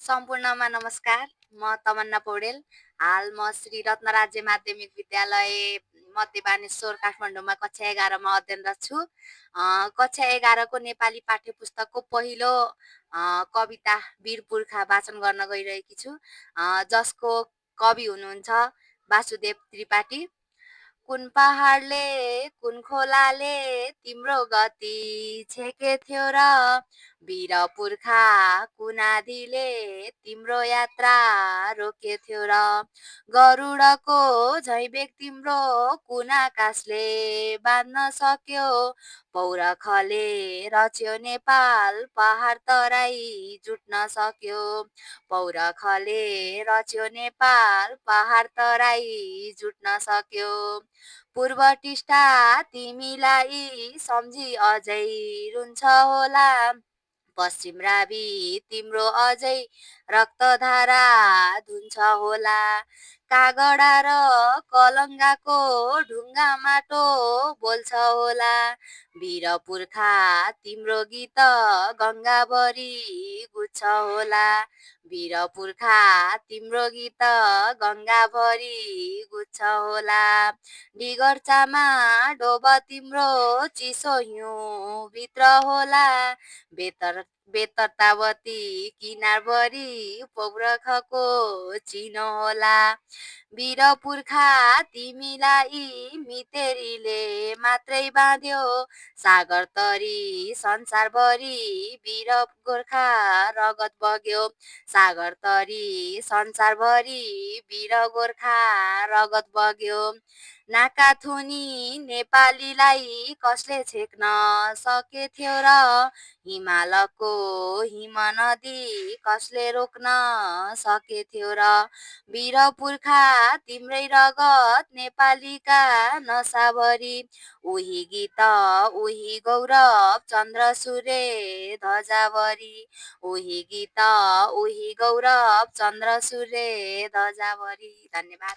सम्पूर्णमा नमस्कार। म तमन्ना पौडेल। हाल म श्री रत्न राज्य माध्यमिक विद्यालय मध्य बानेश्वर काठमाडौँमा कक्षा 11 मा अध्ययनरत छु। कक्षा 11 को नेपाली पाठ्य पुस्तकको पहिलो कविता वीर पुर्खा वाचन गर्न गइरहेकी छु। जसको कवि हुनुहुन्छ वासुदेव त्रिपाठी। कुन पहाडले कुन खोलाले तिम्रो गति छेके थियो र वीर पुर्खा कुन आँधीले तिम्रो यात्रा रोके थियो र गरुडको झैँ बेग तिम्रो कुन आकाशले बाँध्न सक्यो पौरखले रच्यो नेपाल पहाड तराई जुट्न सक्यो पौरखले रच्यो नेपाल पहाड तराई जुट्न सक्यो पूर्व टिस्टा तिमीलाई सम्झी अझै रुन्छ होला पश्चिम रावी तिम्रो अझै रक्तधारा धुन्छ होला कागडा र कलङ्गाको ढुङ्गा माटो बोल्छ होला वीर पुर्खा तिम्रो गीत गङ्गाभरि गुज्छ होला वीर पुर्खा तिम्रो गीत गङ्गाभरि गुज्छ होला डिगर्चामा डोब तिम्रो चिसो हिउँ भित्र होला बेतरतावती किनारभरि पौरखको चिनो होला वीर पुर्खा तिमीलाई मितेरीले मात्रै बाँध्यो सागर तरी संसारभरि वीर गोर्खा रगत बग्यो सागर तरी संसारभरि वीर गोर्खा रगत बग्यो नाकाथुनी नेपालीलाई कसले छेक्न सके थियो र हिमालको हिम नदी कसले रोक्न सके थियो र वीर पुर्खा तिम्रै रगत नेपालीका नसाभरि उही गीत उही गौरव चन्द्र सूर्य ध्वजाभरि उही गीत उही गौरव चन्द्र सूर्य ध्वजाभरि। धन्यवाद।